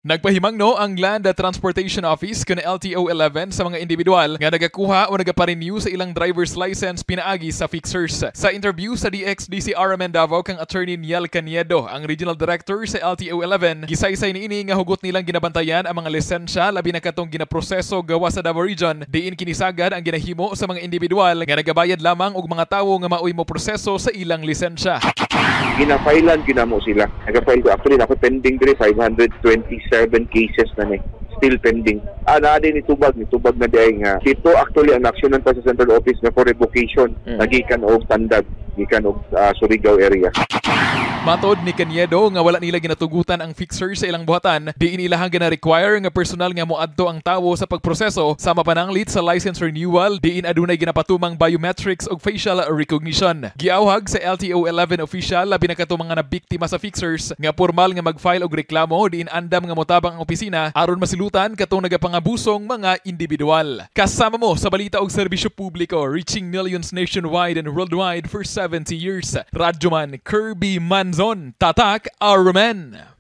Nagpahimangno ang Land Transportation Office kun LTO 11 sa mga individual nga nagakuha o nagapa-renew sa ilang driver's license pinaagi sa fixers. Sa interview sa DXDC RMN Davao kang Attorney Niel Caniedo, ang Regional Director sa LTO 11, gisaysay niini nga hugot nilang ginabantayan ang mga lisensya, labi na katong ginaproseso gawa sa Davao Region, diin kinisagad ang ginahimo sa mga individual nga nagabayad lamang og mga tawo nga maoy mo proseso sa ilang lisensya. Ginafailan ginamo sila. Nagafile ko actually ako pending diri, 527 cases na ni still pending. Ah, naa din ni tubag na diay nga dito. Actually, ang aksyonan pa sa central office nga for revocation nagikan og Tandag, gikan og Surigao area. Matod ni Caniedo nga wala nila ginatugutan ang fixer sa ilang buhatan, diin ilahang gina-require nga personal nga moadto ang tawo sa pagproseso sa mapananglit sa license renewal, diin adunay ginapatumang biometrics ug facial recognition. Giawhag sa LTO 11 official, labi na kato mga nabiktima sa fixers, nga formal nga mag-file og reklamo, diin andam nga motabang ang opisina aron masilutan katong nagapangabusong mga individual. Kasama mo sa balita og serbisyo publiko, reaching millions nationwide and worldwide for 70 years. Radyoman Kirby Manzon, Tatak RMN.